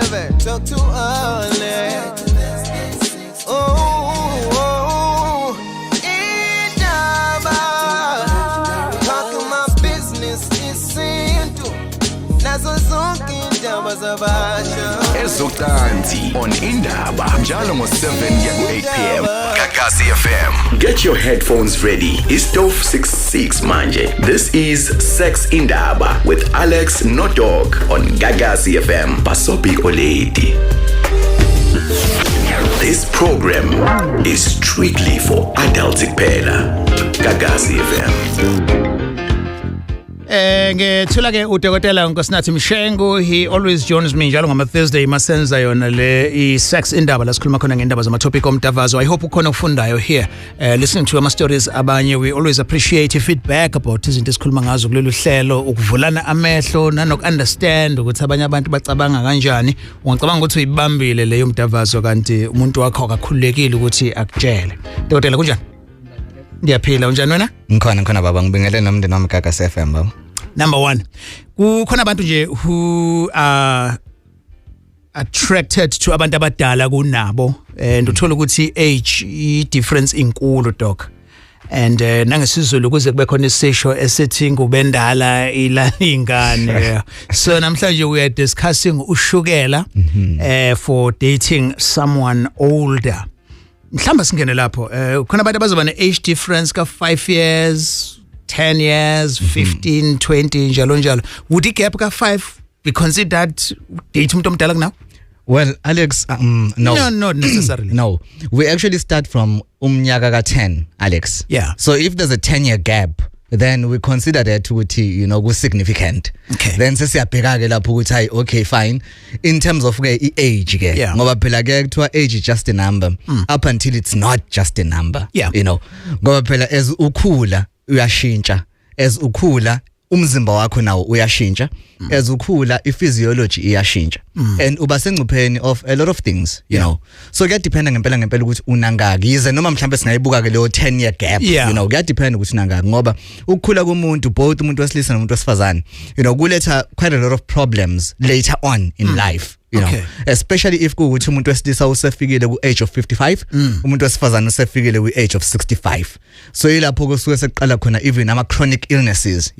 7, talk to Alex. Oh, indaba. Talking my business isintu. Nazo zonke indaba zabasha. Ezocansi on Indaba njalo ngo7 kuya ku8 p.m. Gagasi FM. Get your headphones ready. Istove 66 manje. This is Sex Indaba with Alex Nodog on Gagasi FM. Basopi Oledi. This program is strictly for adults kuphela. Gagasi FM. Ngethula ke udokotela Nkosinathi Mshengu. He always joins me njalo ngama Thursday masenza yona le i sex indaba, la sikhuluma khona ngendaba zama topic omdavazo. I hope ukhona okufundayo here, listening to ama stories abanye. We always appreciate feedback about izinto esikhuluma ngazo kulolu hlelo, ukuvulana amehlo nanok understand ukuthi abanye abantu bacabanga kanjani. Ungacabanga ukuthi uyibambile leyo mdavazo, kanti umuntu wakho akakhululekile ukuthi akutshele. Dokotela, kunjani? Ngiyaphila, unjani wena? Ngikhona, ngikhona baba, ngibingelele nomndeni wami, Gagasi FM baba. Number 1, kukhona abantu nje who are attracted to abantu abadala kunabo, and uthola ukuthi age i difference inkulu, doc, and nangesizulu kuze kube khona isisho esithi ngubendala ilala ingane. So namhlanje we are discussing ushukela for dating someone older. Mhlamba singene lapho, khona abantu abazoba ne age difference ka 5 years, 10 years, 15, 20, njalo njalo. Would i gap ka 5 be considered date umuntu omdala kunawe? Well Alex, no. No, not necessarily. No. We actually start from umnyaka ka 10, Alex. So if there's a 10-year gap, then we consider that ukuthi ku significant. Then sesiyabheka ke lapho ukuthi hayi, okay, fine, in terms of ke i age ke, ngoba phela ke kuthiwa age is just a number up until it's not just a number. Ngoba phela as ukhula uyashintsha, as ukhula umzimba wakho nawo uyashintsha, as ukhula i-physiology iyashintsha and uba sengcupheni of a lot of things. So kuyadependa ngempela ngempela ukuthi unangaki, yize noma mhlawumbe singayibuka ke leyo 10-year gap. Kuyadependa ukuthi unangaki, ngoba ukukhula komuntu, both umuntu wesilisa nomuntu wesifazane, kuletha quite a lot of problems later on in life, especially if kuwukuthi umuntu wesilisa usefikile ku age of 55, umuntu wesifazane usefikile ku age of 65. So yilapho kusuke sekuqala khona even ama chronic illnesses.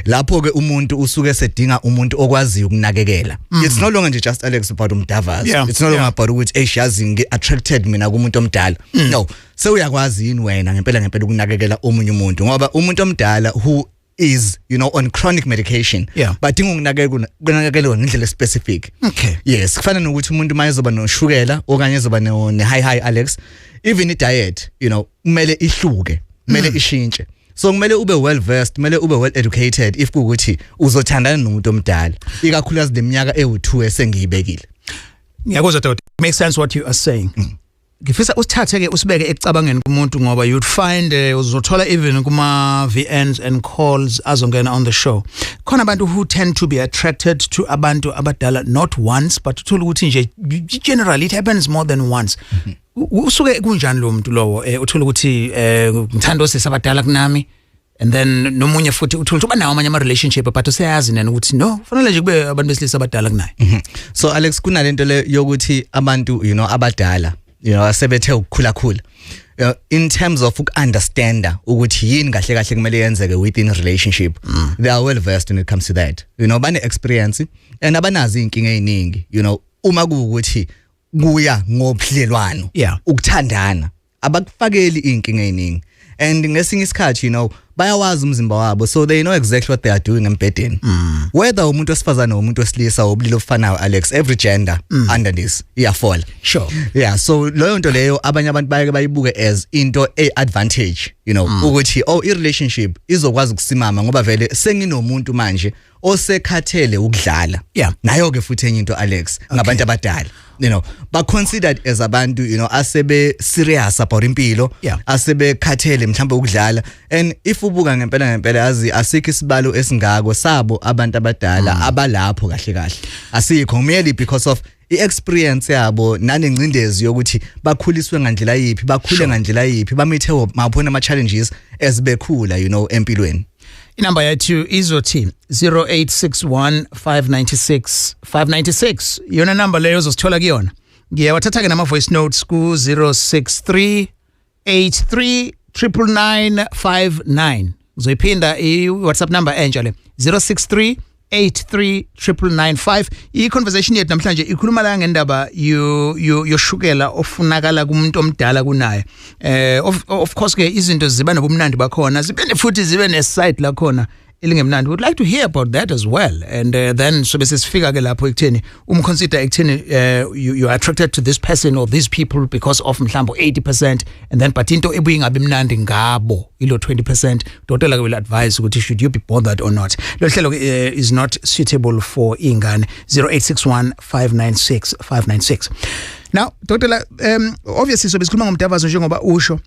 Lapho ke umuntu usuke sedinga umuntu okwaziyo ukunakekela. It's no longer nje just, Alex, about umdavazo. It's no longer about ukuthi hey, yazi ngi attracted mina kumuntu omdala. No, sewuyakwazi yini wena ngempela ngempela ukunakekela omunye umuntu? Ngoba umuntu omdala who is on chronic medication badinga ukunakekelwa ngendlela specific. Yes, kufana nokuthi umuntu mayezoba noshukela okanye ezoba ne high high, Alex, even i diet kumele ihluke, kumele ishintshe. So kumele ube well versed, kumele ube well educated if kuukuthi uzothandana nomuntu omdala, ikakhulukazi leminyaka ewu2 esengiyibekile. Ngiyakuzwa doctor, makes sense what you are saying. Ngifisa usithathe ke usibeke ekucabangeni kumuntu, ngoba you'd find, uzothola even kuma VNs and calls azongena on the show, khona abantu who tend to be attracted to abantu abadala, not once but uthola ukuthi nje generally it happens more than once. Usuke kunjani lo muntu lowo? Uthola ukuthi ngithanda osisi abadala kunami, and then nomunye futhi uthola ukuthi uba nawo amanye ama relationship, but useyazi nena ukuthi no, kufanele nje kube abantu besilisa abadala kunaye. So Alex, kunalento le yokuthi abantu abadala asebethe ukukhula khula in terms of ukunderstanda ukuthi yini kahle kahle kumele yenzeke within a relationship, they are well versed when it comes to that. Bane experience and abanazi inkinga eziningi uma kuwukuthi kuya ngobudlelwano, ukuthandana, abakufakeli inkinga eziningi. And ngesinye isikhathi bayawazi umzimba wabo, so they know exactly what they are doing embhedeni, whether umuntu wesifazane or umuntu wesilisa obulili obufanayo. Alex, every gender under this iyafola. Yeah, so leyo nto leyo abanye abantu bayeke bayibuke as into a advantage ukuthi oh, i relationship izokwazi ukusimama ngoba vele senginomuntu manje osekhathele ukudlala. Nayo ke futhi enye into, Alex, ngabantu abadala ba considered as abantu asebe serious about impilo, asebekhathele mhlawumbe ukudlala. And if ubuka ngempela ngempela, yazi asikho isibalo esingako sabo abantu abadala abalapho kahle kahle, asikho, merely because of i-experience yabo nanengcindezi yokuthi bakhuliswe ngandlela yiphi, bakhule ngandlela yiphi, bamithe maphona ama challenges as bekhula empilweni. Inamba yethu izothi 0861 596 596. Yona number leyo uzosithola kuyona. Ngiyawathatha ke nama voice notes ku 063 83 99959. Uzoyiphinda i-WhatsApp number entsha le, 063 839995. I-conversation yethu namhlanje ikhuluma la ngendaba yoshukela ofunakala kumuntu omdala kunaye. Of course ke izinto ziba nobumnandi bakhona, zibe futhi zibe ne-side lakhona elingemnandi. Would like to hear about that as well, and then so bese sifika ke lapho ekutheni umconsider ekutheni you are attracted to this person or these people because of mhlawumbe 80% and then but into ebuye ingabe mnandi ngabo ilo 20%. Dokotela will advise ukuthi should you be bothered or not. Lo hlelo is not suitable for ingane. 0861 596 596. Now, dokotela, obviously so besikhuluma ngomdavazo njengoba usho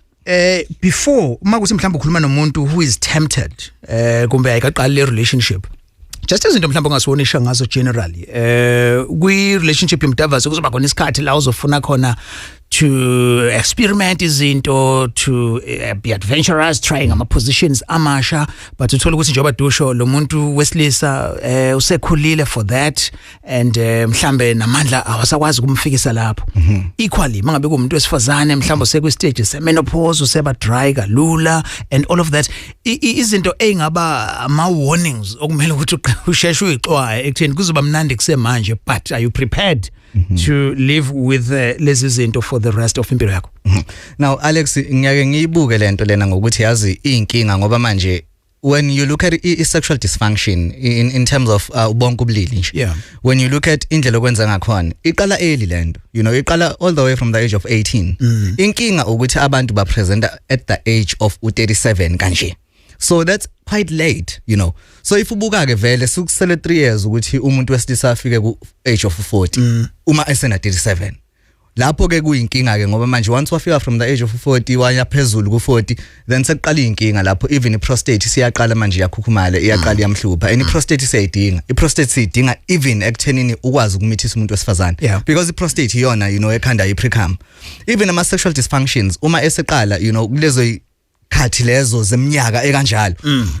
before, uma kuthi mhlawumbe ukhuluma nomuntu who is tempted, kumbe ayikaqali le relationship, just izinto mhlawumbe ongasiwonisha ngazo generally kwi relationship yomdavazo, kuzoba khona isikhathi la uzofuna khona to experiment izinto, to be adventurous, trying ama positions amasha, but uthola ukuthi njengoba dusho lo muntu wesilisa usekhulile for that and mhlambe namandla awasakwazi kumfikisa lapho. Equally, mangabe kuumuntu wesifazane, mhlambe usekwi stage semenopause, useba dry kalula and all of that, izinto ezingaba ama warnings okumele ukuthi usheshe uyixwaye ekutheni kuzoba mnandi kusemanje, but are you prepared to live with lezi zinto for the rest of impilo yakho? Now, Alex, ngiyake ngiyibuke lento lena ngokuthi yazi inkinga, ngoba manje when you look at i sexual dysfunction in terms of bonke ubulili nje, when you look at indlela okwenza ngakhona, iqala early lento, iqala all the way from the age of 18. Inkinga ukuthi abantu ba presenta at the age of u37 kanje, so that's quite late. So if ubuka ke vele sukusele 3 years ukuthi umuntu wesilisa afike ku age of 40 uma esena 37, lapho ke kuyinkinga ke, ngoba manje once wafika from the age of 40 waya phezulu ku 40, then sekuqala inkinga lapho. Even iprostate siyaqala manje iyakhukhumala, iyaqala iyamhlupha, and iprostate siyayidinga, iprostate siyidinga even ekuthenini ukwazi ukumithisa umuntu wesifazane, because iprostate iyona ekhanda i-precum. Even ama sexual dysfunctions uma eseqala kulezo khathi lezo zeminyaka ekanjalo,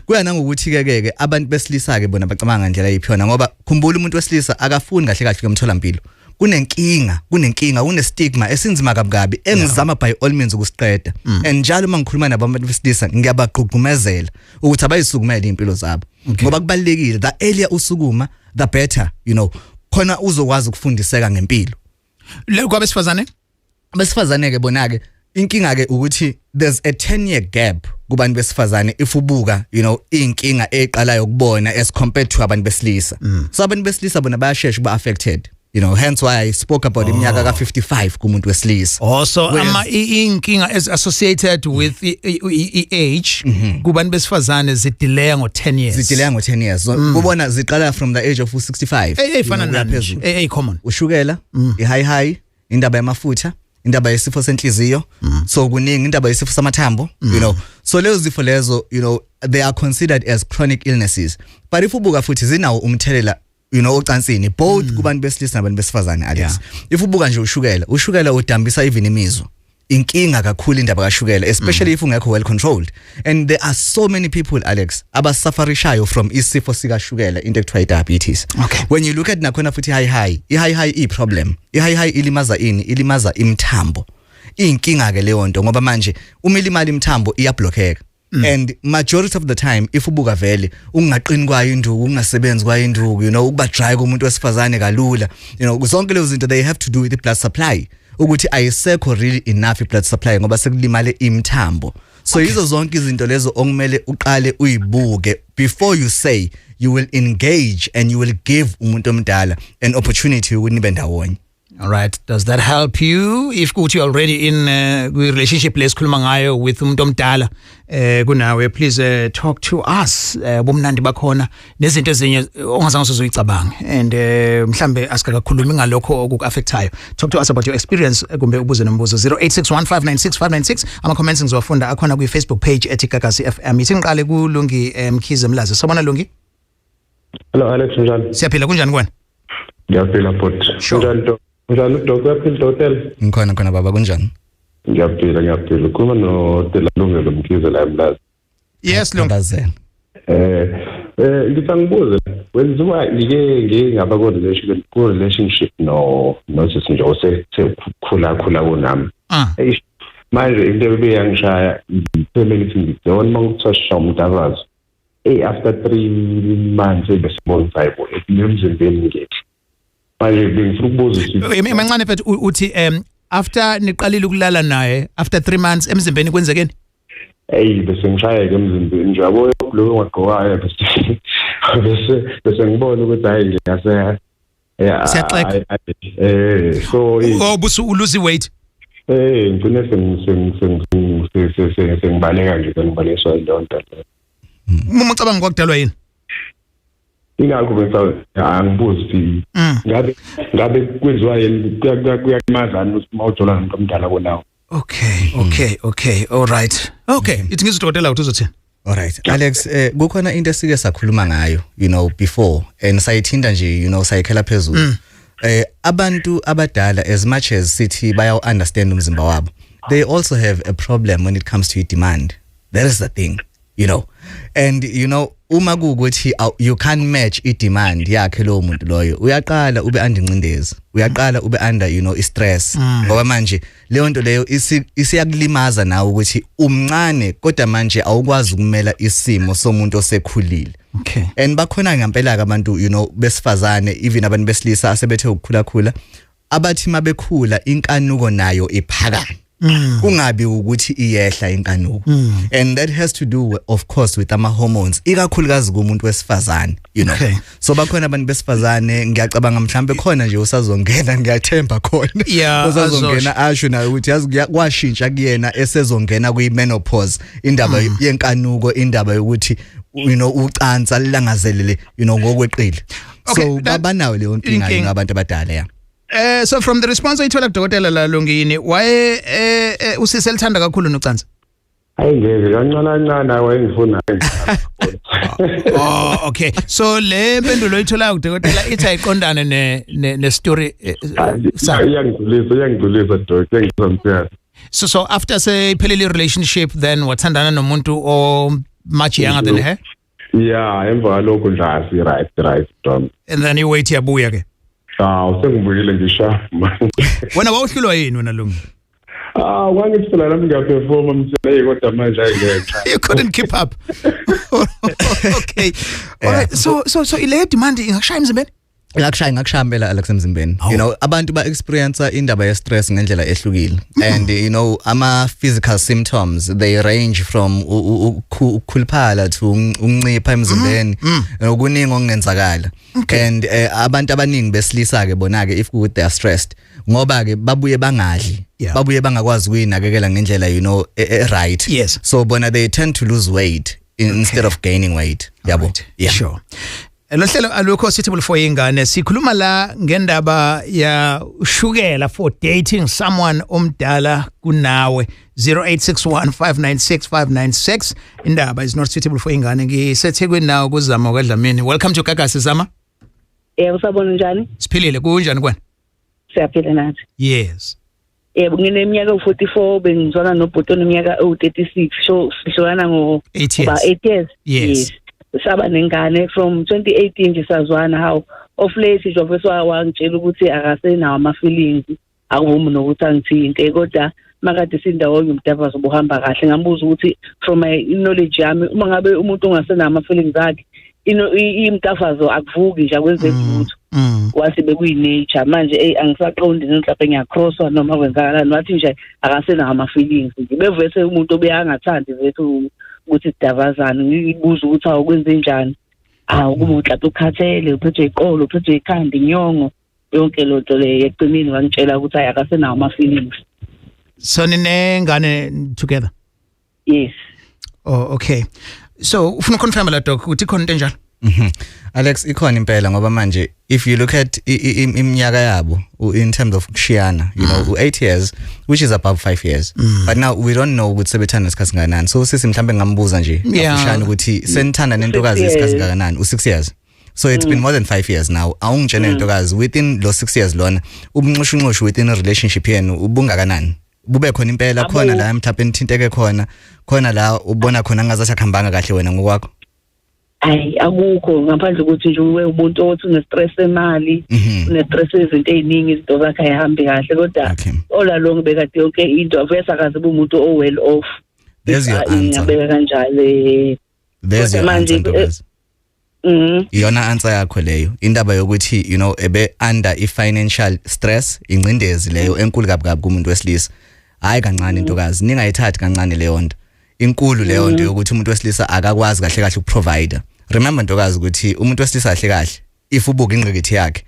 kuya nangokuthi ke abantu besilisa ke bona bacabanga ngendlela yiphiyona, ngoba khumbula umuntu wesilisa akafuni kahle kahle kumtholampilo. Kunenkinga, kune stigma esinzima kabi kabi engizama by all means ukusiqeda, and njalo uma ngikhuluma nabo abantu besilisa ngiyabagqugqumezela ukuthi abayisukumele impilo zabo, ngoba kubalekile, the earlier usukuma the better, khona uzokwazi ukufundiseka ngempilo. Le kwabesifazane? Abesifazane ke bona ke, inkinga ke ukuthi there's a 10 year gap kubantu besifazane if ubuka inkinga eqalayo kubona as compared to abantu besilisa. So abantu besilisa bona bayashesha kuba affected, hence why I spoke about iminyaka ka 55 kumuntu wesilisa. Also ama inkinga is associated with i age kubantu besifazane zidelay ngo 10 years. Zidelay ngo 10 years. So kubona ziqala from the age of 65. Eyifana you know, nani? phezulu. Ey common. Ushukela, i-high high, indaba yamafutha, indaba yesifo senhliziyo, so kuningi, indaba yesifo samathambo. So lezo zifo lezo, they are considered as chronic illnesses, but if ubuka futhi zinawo umthelela ocansini, both kubantu besilisa nabantu besifazane, Alex. If ubuka nje ushukela udambisa even imizwa. Inkinga kakhulu indaba kashukela, especially if ungekho well controlled, and there are so many people, Alex, abasufferishayo from isifo sikashukela, into ekuthiwa i-diabetes. When you look at nakhona futhi high high, i-high high i-problem, i-high high ilimaza ini? Ilimaza imithambo. Inkinga ke leyo nto, ngoba manje uma ilimala imithambo iyablockeka, and majority of the time if ubuka vele ungaqini kwayo induku, ungasebenzi kwayo induku, ukuba dry kumuntu wesifazane kalula, zonke lezo zinto, they have to do with the blood supply, ukuthi ayisekho really enough i-blood supply ngoba sekulimale imithambo. So yizo zonke izinto lezo okumele uqale uyibuke before you say you will engage and you will give umuntu omdala an opportunity ukuthi nibe ndawonye. All right, does that help you if kuthi you're already in relationship lesikhuluma ngayo with umuntu omdala kunawe? Please talk to us, bomnandi bakhona nezinto ezinye ongazange uzoyicabanga, and mhlambe asikakakhulumi ngalokho okuaffectayo. Talk to us about your experience, kumbe ubuze nombuzo, 0861596596. Ama comments ngizowafunda akhona kwi Facebook page ethi Gagasi FM. Ithi ngiqale kuLungi Mkhize Mlazi. Sawubona, Lungi. Hello Alex, njani? Siyaphila, kunjani kuwena? Ngiyaphila bhuti. Sure. Njani do? Njani doc? Uyaphila, dokotela? Ngikhona khona baba, kunjani? Ngiyaphila, ngiyaphila. Ukhuluma noDela Lungelo Mkhize la eMlazi. Yes, Lungi. Khabazela. Ngithi angibuze, wenziwa ngike ngingaba ku relationship no sisi nje osekukhula khula kunami. Eish, manje into ebeyangishaya ngithembe ngithi ngidona uma kuthiwa sishaya umdavazo. Hey, after 3 months bese bona ukuthi hayibo, emzimbeni ngithi. Manje bengifuna ukubuza ukuthi Mancane mfethu, uthi after niqalile ukulala naye, after 3 months emzimbeni kwenzekeni? Hey, bese ngishayeka emzimbeni nje, yabo, lo engwagqokayo, bese ngibona ukuthi hayi, ngiyase, yeah. Siyaxeka. So Oh, busu ulose weight. Ngicine sengibaleka nje, sengibalekiswa yileyo nto leyo. Uma ucabanga, kwakudalwa yini? Ingakho bengicabanga, angibuzi ukuthi ngabe kwenziwa yini, kuyakumazana ukuthi uma ujola nomuntu omdala kunawo. Okay, all right, okay, ithi ngizwe udokotela ukuthi uzothini. Alright Alex, kukhona into esike sakhuluma ngayo before and sayithinta nje, sayikhela phezulu. Abantu abadala, as much as sithi baya understand umzimba wabo, they also have a problem when it comes to demand. That is the thing. And uma kuukuthi you can't match i demand yakhe lo muntu loyo, uyaqala ube under incindezi, uyaqala ube under i stress, ngoba manje leyo nto leyo isiyakulimaza nawe ukuthi umncane, kodwa manje awukwazi ukumela isimo somuntu osekhulile. And bakhona ngempela ke abantu besifazane, even abantu besilisa asebethe ukukhula khula, abathi mabekhula inkanuko nayo iphakame, kungabi ukuthi iyehla inkanuko, and that has to do, of course, with ama hormones, ikakhulukazi kumuntu wesifazane. So bakhona abantu besifazane, ngiyacabanga mhlambe khona nje usazongena, ngiyathemba khona usazongena asho naye ukuthi yazi kwashintsha kuyena esezongena kwi menopause, indaba yenkanuko, indaba yokuthi ucansa lilangazelele ngokweqile. So babanayo leyo nkinga ngabantu abadala, ya. So from the response oyithola kudokotela la, Lungini, waye usisi elithanda kakhulu nocansi? Hayi, ngeke, kancane kancane wayengifuna. Oh, okay, so le mpendulo oyithola kudokotela ithi ayiqondane ne story sa Iyangigulisa, iyangigulisa, doc, iyangigulisa mthiyane. So after seyiphelile relationship, then wathandana nomuntu o much younger than her? Yeah, emva kwalokho nje asi right, doc. And then i-weight yabuya ke? Ah, sengibuyile ngisha manje. Wena wawuhlulwa yini wena, Lungi? Ah, kwangithi phela nami ngiyaperforma mthiyane, kodwa manje ayingeke. You couldn't keep up. Okay, all right, so ile demand ingakushaya emzimbeni? Ingakushaya, ingakushaya impela, Alex, emzimbeni. Abantu ba experience indaba ye stress ngendlela ehlukile, and ama physical symptoms, they range from ukukhuluphala to ukuncipha emzimbeni, kuningi okungenzakala. And abantu abaningi besilisa ke bona ke, if kuthi they are stressed, ngoba ke babuye bangadli, babuye bangakwazi ukuyinakekela ngendlela right. So bona they tend to lose weight instead of gaining weight, yabo. Yeah. Sure. Lo hlelo alukho suitable for ingane. Sikhuluma la ngendaba ya ushukela for dating someone omdala kunawe. 0861596596. Indaba is not suitable for ingane. Ngisethekwini nawo kuzama kwaDlamini. Welcome to Gagasi, Zama. Yebo, sabona, njani? Siphilile, kunjani kwena? Siyaphila nathi. Yes. Yebo, ngineminyaka ewu-44, bengizwana nobhuti oneminyaka ewu-36, so sihlukana ngo 8 years. About 8 years. Yes. Saba nengane from 2018 nje, sazwana. How of late nje obese wangitshela ukuthi akasenawo ama-feelings, akuvumi nokuthi angithinte, kodwa makade sindawonye umdavazo ubuhamba kahle. Ngambuza ukuthi from my knowledge yami, uma ngabe umuntu ongasenawo ama-feelings akhe, imdafazo akuvuki nje, akwenzeki lutho. Wathi bekuyi-nature. Manje eyi, angisaqondi mhlawumbe ngiyacrosswa noma kwenzakalani. Wathi nje akasenawo ama-feelings nje, bevese umuntu obeyangathandi vethu ukuthi sidavazane. Ngibuza ukuthi awu, kwenze njani? Awu, kuba mhlawumbe ukhathele, uphethwe iqolo, uphethwe ikhanda, inyongo, yonke lo nto leyo. Ekugcineni wangitshela ukuthi hayi, akasenawo ama-feelings. So ninengane together? Yes. Oh, okay. So ufuna uconfirm la, doc, ukuthi ikhona into enjalo? Alex, ikhona impela, ngoba manje if you look at iminyaka yabo in terms of kushiyana, 8 years, which is above 5 years. But now we don't know ukuthi sebethanda isikhathi singakanani. So sisi mhlambe ngambuza nje kafushane ukuthi senithanda nentokazi Six isikhathi years. singakanani? U6 years. So it's been more than 5 years now. Awungitshene nentokazi, within lo 6 years lona, ubunxushunxushu within a relationship yenu ubungakanani? Bube khona impela khona la mhlawumbe nithinteke khona, khona la ubona khona ngazathi akuhambanga kahle wena ngokwakho? Hayi, akukho, ngaphandle kokuthi nje ube umuntu othi une-stress emali, une-stress yezinto ey'ningi, izinto zakhe ayihambi kahle, kodwa all along bekade yonke into avese akaze ube umuntu o-well off. There's your answer. Ngiyabeka kanjalo. There's your Kodwa manje, answer, ntokazi. Iyona answer yakho leyo, indaba yokuthi ebe under i-financial stress, ingcindezi leyo enkulu kabi kabi kumuntu wesilisa. Hayi kancane, ntokazi, ningayithathi kancane leyo nto, inkulu leyo nto yokuthi umuntu wesilisa akakwazi kahle kahle ukuprovide. Remember, ntokazi, ukuthi umuntu wesilisa kahle kahle, if ubuka ingqikithi yakhe,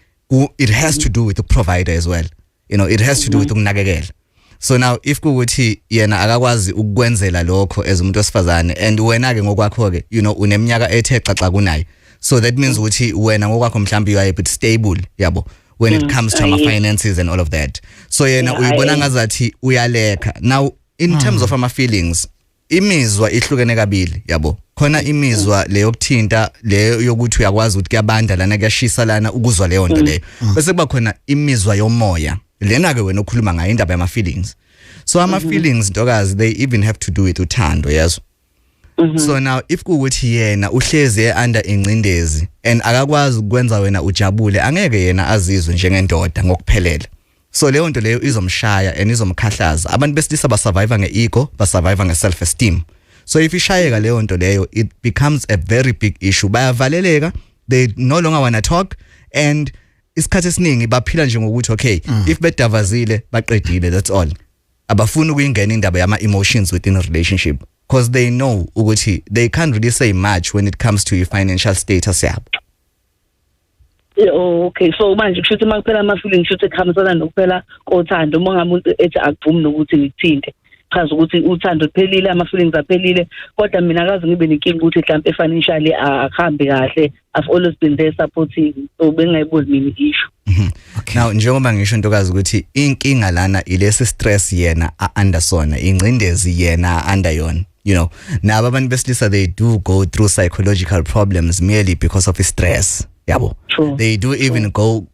it has to do with ukuprovide as well. It has to do with ukunakekela. So now if kuwukuthi yena akakwazi ukukwenzela lokho as umuntu wesifazane, and wena ke ngokwakho ke uneminyaka ethe xaxa kunaye, so that means ukuthi wena ngokwakho mhlawumbe you are a bit stable, yabo, when it comes to ama finances and all of that. So yena uyibona ngazathi uyalacka. Now in terms of ama feelings, imizwa ihlukene kabili, yabo. Khona imizwa leyo yokuthinta, leyo yokuthi uyakwazi ukuthi kuyabanda lana, kuyashisa lana, ukuzwa leyo nto leyo. Bese kuba khona imizwa yomoya lena ke wena okhuluma ngayo, indaba yama feelings. So ama feelings, ntokazi, they even have to do with uthando, yezwa? So now if kuwukuthi yena uhlezi under ingcindezi and akakwazi ukwenza wena ujabule, angeke yena azizwe njengendoda ngokuphelele. So leyo nto leyo izomshaya and izomkhahlaza. Abantu besilisa basurvive ngeego, basurvive ngeself esteem. So if ishayeka leyo nto leyo, it becomes a very big issue. Bayavaleleka, they no longer wanna talk, and isikhathi esiningi baphila nje ngokuthi okay, if bedavazile baqedile, that's all. Abafuni ukuyingena indaba yama emotions within a relationship because they know ukuthi they can't really say much when it comes to your financial status yabo. Oh, okay, so manje kusho ukuthi uma kuphela ama-feelings, kusho ukuthi kuhambisana nokuphela kothando. Uma ngabe umuntu ethi akuvumi nokuthi ngikuthinte, chaza ukuthi uthando luphelile, ama-feelings aphelile. Kodwa mina akaze ngibe nenkinga ukuthi mhlawumpe financially akuhambi kahle. I've always been there supporting, so bengingayiboni mina i-issue. Now njengoba ngisho, ntokazi, ukuthi inkinga lana ilesi stress yena a-under sona, ingcindezi yena under yona. Nabo abantu besilisa, they do go through psychological problems merely because of stress, yabo. True. They do even go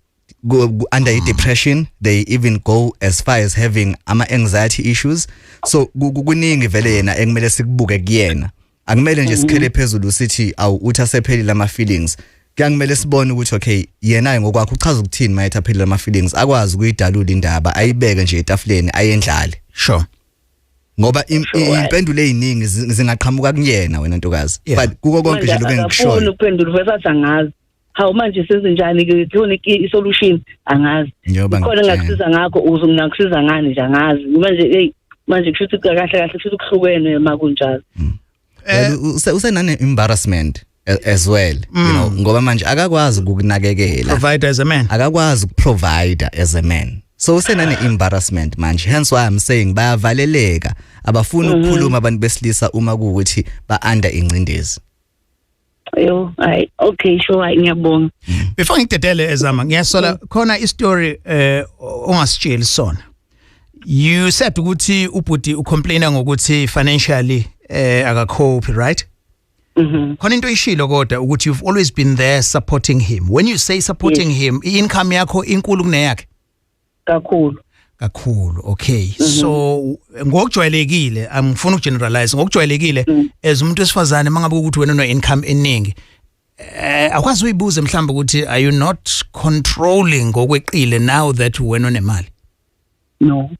under depression. They even go as far as having ama anxiety issues. So kuningi vele yena ekumele sikubuke kuyena. Akumele nje sikhele phezulu sithi awu, uthi asephelile ama feelings. Kuyangemele sibone ukuthi okay, yena ngokwakhe uchaza ukuthini mayethi aphelile ama feelings, akwazi ukuyidalula indaba, ayibeke nje etafuleni, ayendlale. Ngoba impendulo eziningi zingaqhamuka kuyena wena, ntokazi. But kuko konke nje lokho akafuni engikushoyo, ukuphendula, vese athi angazi. Hawu, manje senzenjani ke? Khona i-solution? Angazi. Njengoba Khona ngikutshela. Ngakusiza ngakho, uze ngingakusiza ngani nje? Angazi. Manje hey, manje kusho ukuthi kahle kahle kusho ukuthi kuhlukene uma kunjalo. Well, usenane embarrassment as well, ngoba manje akakwazi ukukunakekela. Provide as a man. Akakwazi ukuprovide as a man, so usenane embarrassment manje. Hence why I'm saying bayavaleleka, abafuni ukukhuluma abantu besilisa uma kuwukuthi ba under ingcindezi. Yo, hayi, okay, sure, hayi, ngiyabonga. Before ngidedele ezama, ngiyasola khona istory ongasitsheli sona. You said ukuthi ubhuti ucomplaina ngokuthi financially akacope, right? Mhm. Khona into ishilo kodwa ukuthi you've always been there supporting him. When you say supporting him, i-income yakho inkulu kuneyakhe? Kakhulu. Kakhulu, okay. So ngokujwayelekile, angifuni ukugeneralize, ngokujwayelekile as umuntu wesifazane, mangabe ukuthi wena une income eningi, akwazi uyibuze mhlawumbe ukuthi are you not controlling ngokweqile now that wena unemali? No.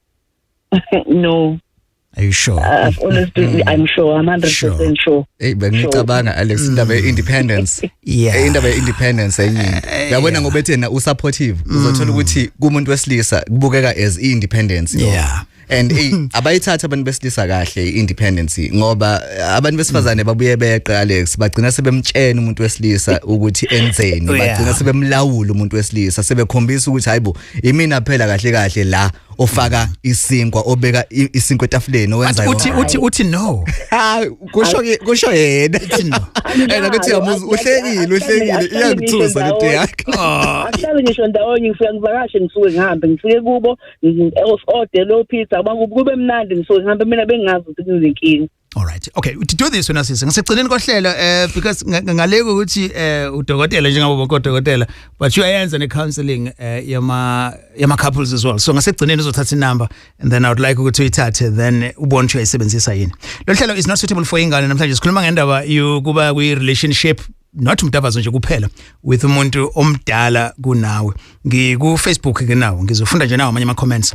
Are you sure? I've always been, I'm sure, I'm 100% sure. Hey, bengicabanga, Alex, indaba ye-independence. Indaba ye-independence enye, yabona, ngoba ethi yena usupportive, uzothola ukuthi kumuntu wesilisa kubukeka as i-independence lokho. And hey, abayithatha abantu besilisa kahle i-independence, ngoba abantu besifazane babuye beqe, Alex, bagcina sebemtshena umuntu wesilisa ukuthi enzeni. Bagcina sebemlawula umuntu wesilisa, sebekhombisa ukuthi hayibo, imina phela kahle kahle la ofaka isinkwa, obeka isinkwa etafuleni, owenza But uthi yonke. uthi no. Ha, kusho yena. Uthi no. Ena kuthi yamuza, uhlekile, uhlekile, iyangithusa lento yakhe. Akuhlali ngisho ndawonye. Ngifika ngivakashe, ngisuke ngihambe, ngifike kubo, order lo pizza, kube mnandi, ngisuke ngihambe. Mina bengingazi ukuthi kunezinkinga. All right. Okay, to do this wena sisi, ngisegcineni kohlelo because ngaleke ukuthi udokotela njengabo bonke odokotela, but uyayenza ne counseling yama couples as well. So ngasegcineni uzothatha inumber and then I would like ukuthi uyithathe, then ubone ukuthi uyayisebenzisa yini. Lo hlelo is not suitable for ingane. Namhlanje sikhuluma ngendaba yokuba kwi relationship. Not umdavazo nje kuphela, with umuntu omdala kunawe. Ngiku Facebook ke nawo, ngizofunda nje nawo amanye ama comments.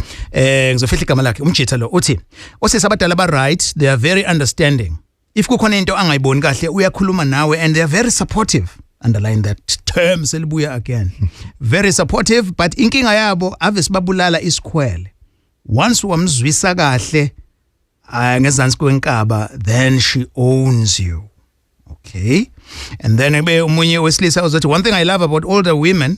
Ngizofihla igama lakhe. Umjitha lo uthi osisi abadala ba right, they are very understanding. If kukhona into angayiboni kahle, uyakhuluma nawe, and they are very supportive. Underline that term, selibuya again, very supportive. But inkinga yabo, ave sibabulala isikhwele. Once wamzwisa kahle ngezansi kwenkaba, then she owns you. Okay, and then ebe umunye wesilisa uzothi, "One thing I love about older women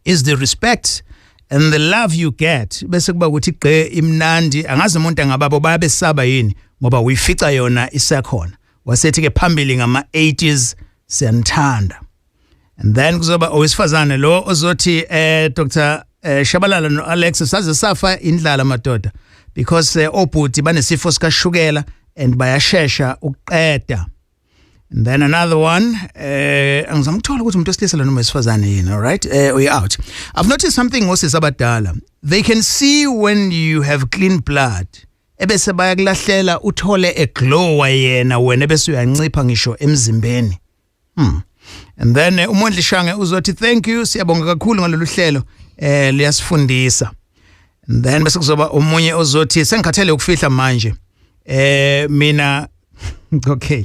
is the respect and the love you get." Bese kuba ukuthi gqe imnandi, angazi umuntu angababo bayabesaba yini, ngoba uyifica yona isekhona. Wasethi ke, "Phambili ngama 80s, siyanithanda." And then kuzoba owesifazane lo ozothi, Dr Shabalala no Alex, saze safa indlala madoda, because obhuti banesifo sikashukela and bayashesha ukuqeda. And then another one, angizama ukuthola ukuthi umuntu wesilisa lo noma wesifazane yini. All right, we out. "I've noticed something ngosisi abadala. They can see when you have clean blood, ebese bayakulahlela, uthole a glow yena, wena bese uyancipha ngisho emzimbeni." And then uMondli Shange uzothi, "Thank you, siyabonga kakhulu ngalolu hlelo, liyasifundisa." And then bese kuzoba omunye ozothi, "Sengikhathele ukufihla manje mina." Okay,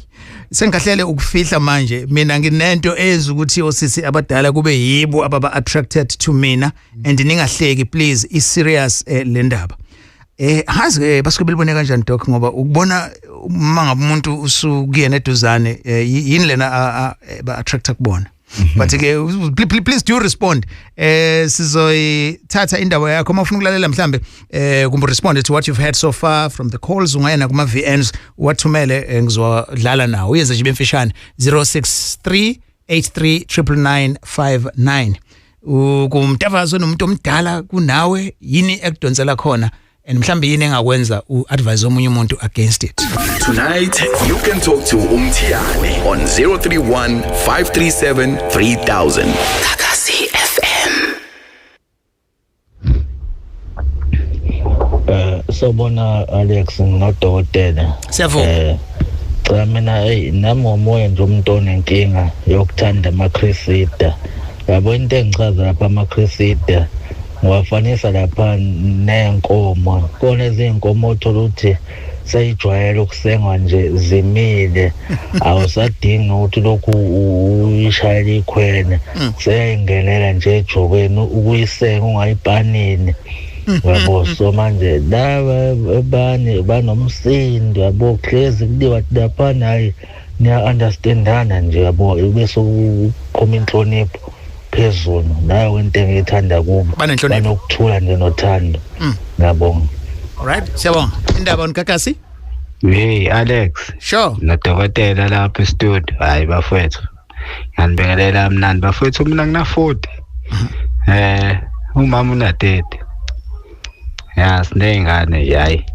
"Sengikhahlele ukufihla manje mina, nginento ezukuthi osisi abadala kube yibo ababa attracted to mina, and ningahleki please, i serious le ndaba." Hazi basuke belibone kanjani, doc? Ngoba ukubona uma ngabe umuntu usukuyena eduzane, yini lena ba attracta kubona? But ke please do respond. Sizoyithatha indawo yakho uma ufuna ukulalela mhlambe, kumbe respond to what you've heard so far from the calls. Ungayena kuma VNs, wathumele, ngizodlala nawo, uyenze nje bemfishane, 063 83 999. Kumtavazo nomuntu omdala kunawe, yini ekudonsela khona, and mhlambe yini engakwenza u-advise omunye umuntu against it? Tonight, you can talk to Umtiane on 031 537 3000. Gagasi FM. Sobona Alex nodokotela. Siyavuma. Cha, mina, hey, nami ngomoya nje umuntu onenkinga yokuthanda amaCressida. Yabo, into engichaza lapha, amaCressida ngiwafanisa lapha nenkomo. Kona izinkomo uthola ukuthi seyijwayele ukusengwa nje zimile, awusadingi ukuthi lokhu uyishayele ikhwene, seyayingenela nje ejokeni ukuyisenga ungayipanini, yabo. So manje laba abanye banomsindo, yabo, hlezi kuliwa laphana. Hayi, niya-understandana nje, yabo, bese kuqhuma inhlonipho phezulu. Nayo into engiyithanda kubo. Banenhlonipho. Banokuthula nje nothando. Ngiyabonga. Alright, siyabonga. Indaba onkakasi. Hey Alex. Sure. Nodokotela lapha e-studio. Hayi bafethu. Ngiyanibingelela mnandi bafethu, mina ngina 40. Umama una 30. Ya, sineyingane hayi.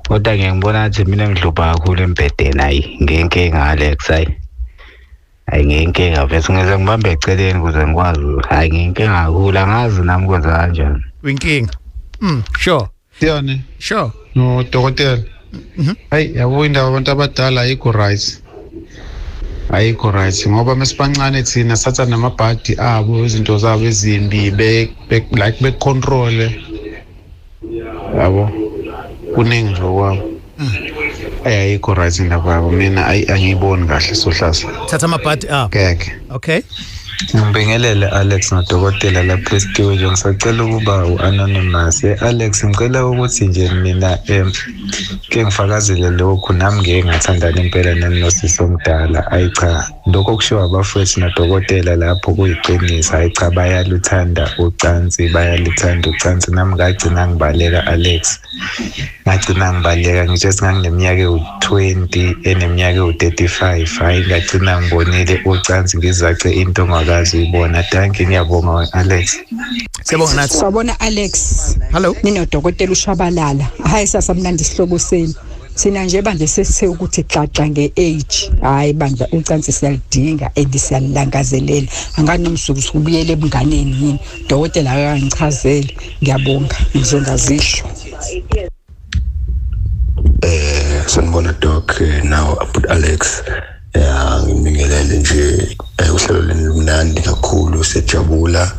Kodwa ngeke ngibona ngathi mina ngidlubha kakhulu embhedeni, hayi ngenkinga Alex, hayi. Hayi, ngenkinga mfethu, ngeze ngibambe eceleni ukuze ngikwazi. Hayi, ngenkinga kakhulu, angazi nami kwenza kanjani. Winkinga. Sure. Tiyane. Sure. No dokotela. Hayi yabo, indaba abantu abadala ayikho right. Ayikho right, ngoba mesibancane thina satha namabhadi abo, izinto zabo ezimbi, be like be control, yabo, kuningi nje kwabo. Ayi, ayikho right indaba yabo, mina ayi, angiyiboni kahle sohlasa. Thatha amabhadi abo. Ngeke. Okay. Ngibingelele Alex nodokotela lapha e-studio. Ngisacela ukuba u-anonymous. Alex, ngicela ukuthi nje mina ke ngifakazele lokhu, nami ngeke ngathandana impela nenosisi omdala. Ayi cha, lokho okushiwo abafowethu nodokotela lapho kuyiqiniso. Hayi cha, bayaluthanda ucansi, bayalithanda ucansi. Nami ngagcina ngibaleka Alex, ngagcina ngibaleka ngisho ngangineminyaka ewu-20, eneminyaka ewu-35. Hhayi, ngagcina ngibonile ucansi, ngizace into ongakazi uyibona. Dankie, ngiyabonga Alex. Siyabonga nathi. Sawubona Alex. Hello. Ninodokotela uShabalala. Hayi, sasamnandi isihloko senu. Sina nje bandla sesithe ukuthi xaxa ngeage. Hayi bandla, ucansi siyalidinga and siyalilangazelela. Anganomsuku ubuyele ebunganeni yini. Dokotela akangichazele. Ngiyabonga. Ngizongazisho. Sanibona doc, now put Alex. Ya, ngibingelele nje. nje uhlelo lwenu lumnandi kakhulu, siyajabula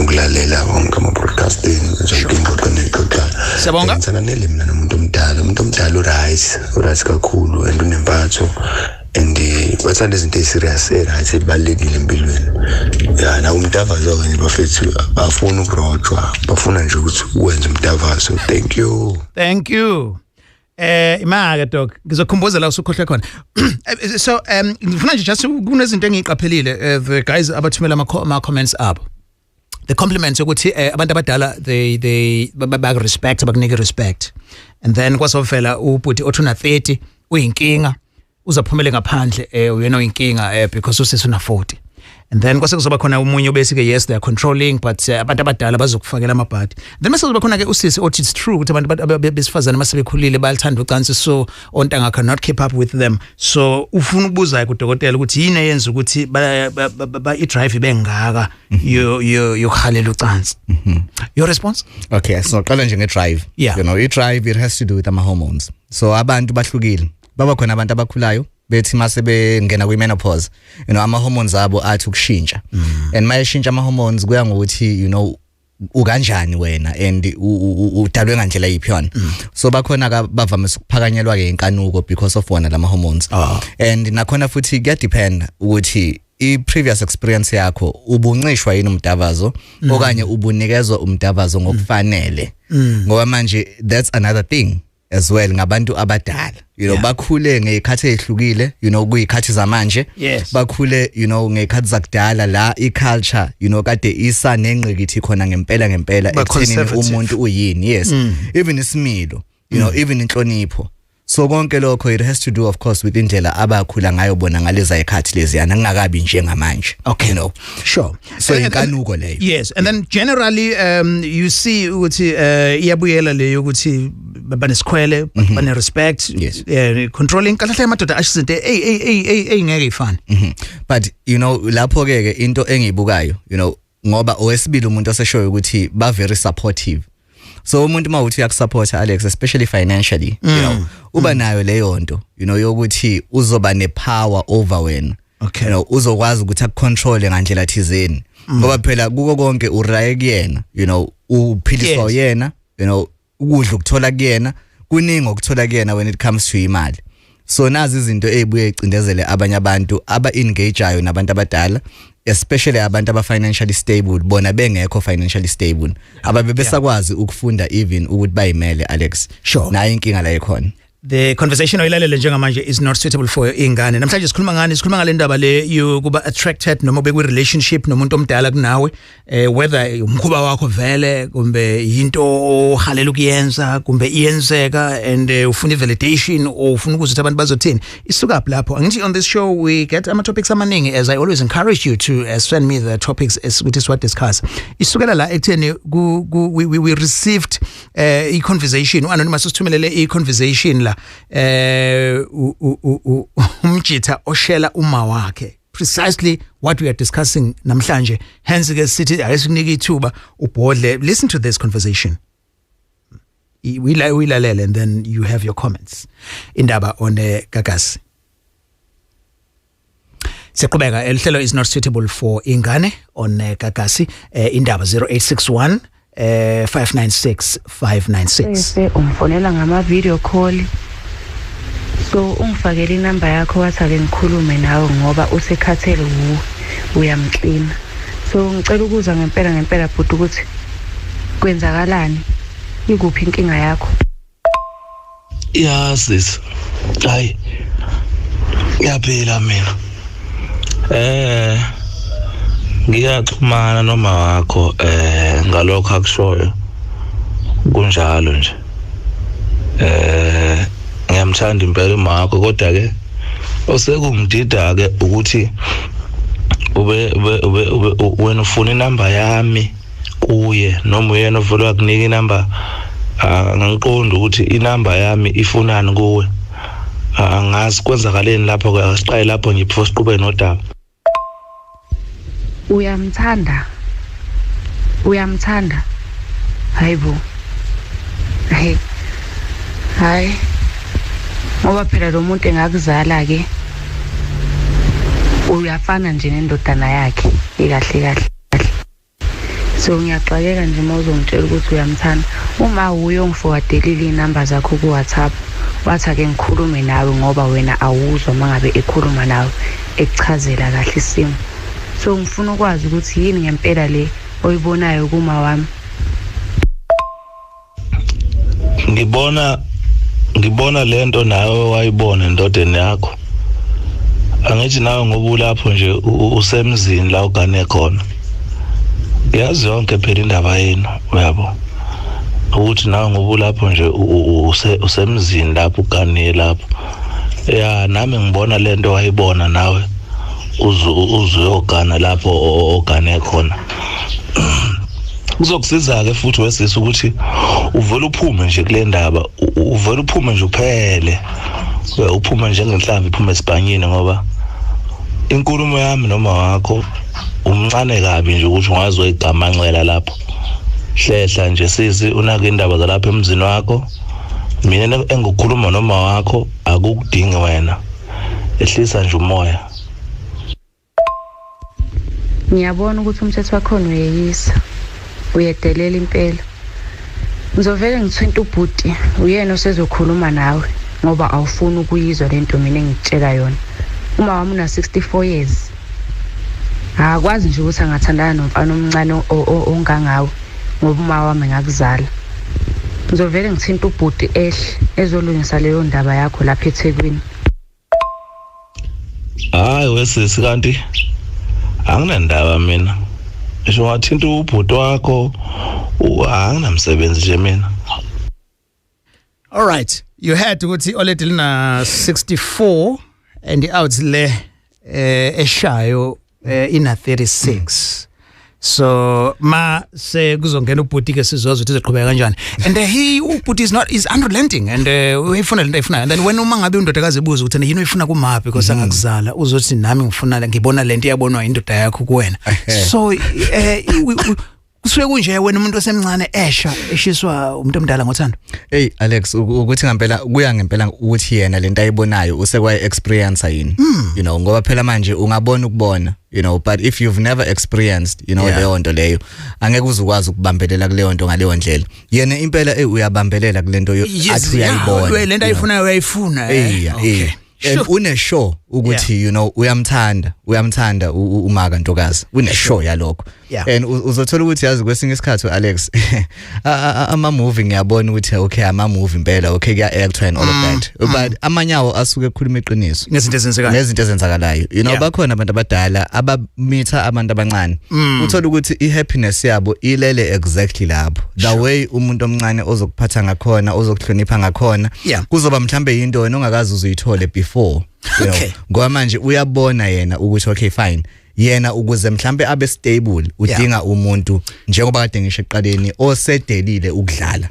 ukulalela wonke ama-broadcast enu, zonke ingxoxo eniyixoxayo. Siyabonga. Ngithandanele mina nomuntu omdala. Umuntu omdala u-right kakhulu and unempatho and bathanda izinto ezi-serious, e-right, ebalulekile empilweni. Ya, nawo umdavazo-ke nje bafethu, bafuna ukurojwa, bafuna nje ukuthi wenze umdavazo. Thank you. Thank you. Imaka dog, ngizokhumbuza la usukhohle khona. So ngifuna nje just kunezinto engiyiqaphelile, the guys abathumela ama comments abo. The compliments ukuthi abantu abadala they baku respect, bakunike respect. And then kwasovela ubhuti othi una 30 uyinkinga, uzaphumele ngaphandle, uyena uyinkinga because usisi una 40. And then kwase kuzoba khona umunye obese ke, yes, they are controlling, but abantu abadala bazokufakela amabhadi. Then mase kuzoba khona ke usisi othi it's true ukuthi abantu besifazane masebekhulile bayathanda ucansi, so ontanga cannot keep up with them. So ufuna ukubuza kudokotela ukuthi yini eyenza ukuthi ba i-drive bengaka yokuhalela ucansi. Your response? Okay, so qala nje nge-drive. Yeah. You know, i-drive, it has to do with ama hormones. So abantu bahlukile. Baba khona abantu abakhulayo bethi mase bengena kwi-menopause, you know, ama hormones abo athi ukushintsha. And mayeshintsha ama hormones kuya ngokuthi, you know, ukanjani wena and udalwe ngandlela yiphi yona. So bakhona ka bavamise ukuphakanyelwa ke inkanuko because of wona lama hormones. And nakhona futhi kuya depend ukuthi i previous experience yakho ubuncishwa yini umdavazo okanye ubunikezwa umdavazo ngokufanele. Ngoba manje that's another thing as well ngabantu abadala, you know, bakhule ngezikhathi ezihlukile, you know, kuyikhathi zamanje. Bakhule, you know, ngezikhathi zakudala la i-culture, you know, kade isa nengqikithi khona ngempela ngempela ekuthenini umuntu uyini. Yes. Even isimilo, you know, even inhlonipho. So konke lokho it has to do of course with indlela abakhula ngayo bona ngaleza ikhathi leziyana, kungakabi njengamanje. Okay. You know. Sure. So inkanuko leyo. Yes, and then generally you see ukuthi iyabuyela leyo ukuthi banesikhwele, bane respect, yes. Controlling kahle kahle amadoda asho izinto ey ngeke ifane. But you know, lapho ke into engiyibukayo, you know, ngoba owesibili umuntu oseshoyo ukuthi ba very supportive. So umuntu mawuthi uyakusupport, Alex, especially financially, you know, uba nayo leyo nto, you know, yokuthi uzoba ne power over wena. Okay. You know, uzokwazi ukuthi akucontrol ngandlela thizeni. Ngoba phela kuko konke uraye kuyena, you know, uphiliswa yena, you know, ukudla ukuthola kuyena, kuningi okuthola kuyena when it comes to imali. So nazi izinto ezibuye icindezele abanye abantu aba engageayo nabantu abadala, especially abantu aba financially stable, bona bengekho financially stable, ababe besakwazi ukufunda even ukuthi bayimele, Alex. Sure. Nayo inkinga la ikhona. The conversation oyilalele njengamanje is not suitable for ingane. Namhlanje sikhuluma ngani? Sikhuluma ngale ndaba le yokuba attracted noma ube kwi relationship nomuntu omdala kunawe, whether umkhuba wakho vele kumbe into ohalela ukuyenza kumbe iyenzeka and ufuna validation or ufuna ukuzwa ukuthi abantu bazothini. Isuka lapho. Angithi on this show we get ama topics amaningi, as I always encourage you to send me the topics ukuthi siwa discuss. Isukela la ekutheni we received i conversation, anonymous usithumelele i conversation la umjitha oshela uma wakhe, precisely what we are discussing namhlanje. Hence ke sithi ake sikunike ithuba ubhodle. Listen to this conversation, uyilalele and then you have your comments. Indaba on Gagasi. Siqhubeka, elihlelo is not suitable for ingane on Gagasi. Indaba 0861 596 596. Ungifonela ngama video call, so ungifakele inamba yakho wathi ake ngikhulume nawe ngoba usekhathele wuwe, uyamklina. So ngicela ukuza ngempela ngempela bhuti ukuthi kwenzakalani, ikuphi inkinga yakho? Ya sis, hayi ngiyaphila mina. Ngiyaxhumana noma wakho ngalokho akushoyo, kunjalo nje. Ngiyamthanda impela umakho, kodwa ke osekungidida ke ukuthi ube wena ufuna inamba yami kuye noma uyena ovela wakunika inamba. Angiqondi ukuthi inamba yami ifunani kuwe. Angazi kwenzakaleni lapho ke, asiqale lapho nje before siqhubeke nodaba. Uyamthanda, uyamthanda, hayibo, hey, hayi, ngoba phela lo muntu engakuzala ke Uyafana nje nendodana yakhe ikahle kahle. So ngiyaxakeka nje uma uzongitshela ukuthi uyamthanda. Uma uye ungiforwardelile inamba zakho ku WhatsApp, wathi ake ngikhulume nawe ngoba wena awuzwa mangabe ekhuluma nawe ekuchazela kahle isimo. So ngifuna ukwazi ukuthi yini ngempela le oyibonayo kuma wami. Ngibona lento nawe wayibona endodeni yakho. Angithi nawe ngoba ulapho nje usemzini la ugane khona. Yazi yonke phela indaba yenu, uyabo, ukuthi nawe ngoba ulapho nje usemzini lapho ugane lapho. Ya, nami ngibona lento wayibona nawe uzuyogana lapho ogane khona. Kuzokusiza ke futhi wesisi ukuthi uvele uphume nje kule ndaba, uvele uphume nje uphele, uphume njengenhlamvu iphume esibhanyini, ngoba inkulumo yami noma wakho umncane kabi nje ukuthi ungazi uyigamanxela lapho. Hlehla nje sisi, unake indaba zalapha emzini wakho. Mina engukhuluma noma wakho akukudingi wena, ehlisa nje umoya. Ngiyabona ukuthi umthetho wakhona uyeyisa, uyedelela impela. Ngizovele ngithinta ubhuti, uyena osezokhuluma nawe ngoba awufuni ukuyizwa lento mina engikutshela yona. Uma wami una 64 years, akwazi nje ukuthi angathandana nomfana omncane ongangawe ngoba uma wami ngakuzala. Ngizovele ngithinta ubhuti ehle ezolungisa leyo ndaba yakho lapha eThekwini. Hayi wesisi, kanti anginandaba mina. Ngisho ngathinta ubhuti wakho, anginamsebenzi nje mina. All right, you heard ukuthi already lina 64 and out le eshayo ina 36. So ma se kuzongena ubhuti ke sizozwa ukuthi izoqhubeka kanjani. And he ubhuti is unrelenting and uyifuna lento ayifunayo. And then when uma ngabe undodakazi ebuza ukuthi yini uyifuna kuma because angakuzala, uzothi nami ngifuna ngibona lento iyabonwa indoda yakho kuwena. So kusuke kunje wena umuntu osemncane esha eshiswa umuntu omdala ngothando. Hey Alex, ukuthi ngempela kuya ngempela ukuthi yena lento ayibonayo usekwaye experience yini, you know, ngoba phela manje ungabona ukubona, you know, but if you've never experienced, you know, leyo nto leyo angeke uzukwazi ukubambelela kuleyo nto ngaleyo ndlela. Yena impela uyabambelela kulento athi uyayibona, lento ayifunayo uyayifuna. Okay. And une sure ukuthi you know uyamthanda umaka ntokazi, une sure yalokho. And uzothola ukuthi yazi kwesinye isikhathi Alex ama movie ngiyabona ukuthi okay ama movie impela, okay kuya act and all of that, but amanyawo asuke ekhuluma iqiniso ngezinto ezenzakalayo, you know. Bakhona abantu abadala abamitha abantu abancane, uthola ukuthi i happiness yabo ilele exactly lapho, the way umuntu omncane ozokuphatha ngakhona, ozokuhlonipha ngakhona, kuzoba mhlambe into wena ongakazi uzuyithole before, you know. Ngoba manje uyabona yena ukuthi okay fine, yena ukuze mhlambe abe stable udinga umuntu njengoba kade ngisho eqaleni osedelile ukudlala.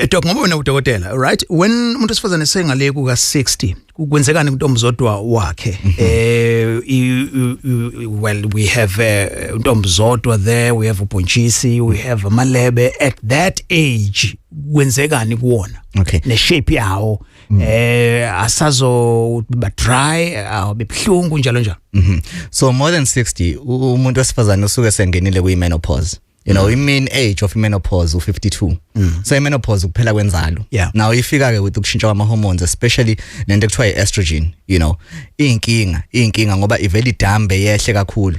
Doc, ngoba wena udokotela, right, when umuntu osifazane sengale kuka 60 kwenzekani kuntombizodwa wakhe? Well, we have untombizodwa there, we have ubhontshisi, we have amalebe. At that age kwenzekani kuwona? Okay, ne shape yawo asazo ba dry, abebhlungu njalo njalo. So more than 60 umuntu wesifazane usuke sengenile kuyi menopause. You know, mean age of menopause u 52. So menopause kuphela kwenzalo. Now ifika ke with ukushintsha kwama hormones, especially lento ekuthiwa i-estrogen, you know, inkinga ngoba ivele idambe yehle kakhulu.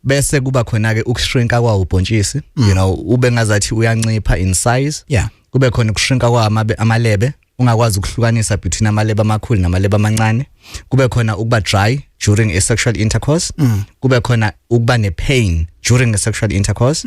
Bese kuba khona ke ukushrinka kwawo ubhontshisi, you know, ube ngazathi uyancipha in size. Kube khona ukushrinka kwamalebe, ungakwazi ukuhlukanisa between amalebe amakhulu namalebe amancane. Kube khona ukuba dry during a sexual intercourse. Kube khona ukuba ne pain during a sexual intercourse.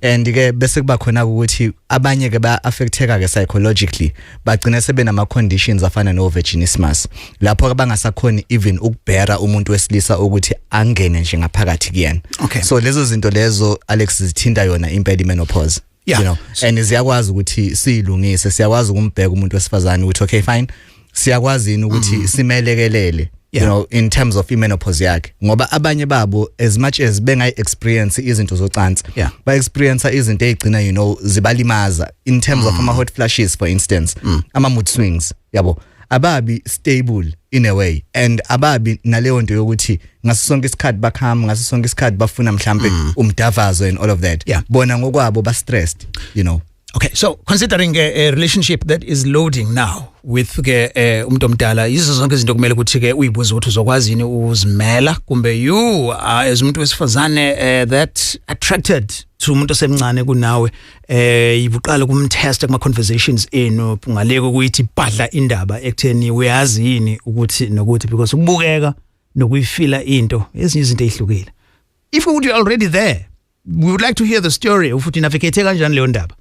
And ke bese kuba khona ukuthi abanye ke ba affecteka ke psychologically, bagcina sebenama conditions afana no vaginismus, lapho ke bangasakhoni even ukubhera umuntu wesilisa ukuthi angene nje ngaphakathi kuyena. So lezo zinto lezo Alex zithinta yona impela menopause. You know, and siyakwazi ukuthi siyilungise, siyakwazi ukumbheka umuntu wesifazane ukuthi okay fine, siyakwazi yini ukuthi simelekelele, you know, in terms of menopause yakhe, ngoba abanye babo as much as bengayi experience izinto zocansi, ba experience izinto ezigcina, you know, zibalimaza in terms of ama hot flashes for instance, ama mood swings, yabo. Ababi stable in a way, and ababi naleyo nto yokuthi ngaso sonke isikhathi bakhama, ngaso sonke isikhathi bafuna mhlambe umdavazo and all of that. Bona ngokwabo ba stressed. Okay, so considering a relationship that is loading now with ke umuntu omdala, yizo zonke izinto kumele ukuthi ke uyibuze ukuthi uzokwazi yini uzimela, kumbe you as umuntu wesifazane that attracted to umuntu osemncane kunawe, ibuqala kumtest kuma conversations enu ngaleko kuyithi badla indaba ekutheni uyazi yini ukuthi nokuthi, because ukubukeka nokuyifila into ezinye izinto ezihlukile. If you already there, we would like to hear the story ukuthi navigate kanjani leyo ndaba.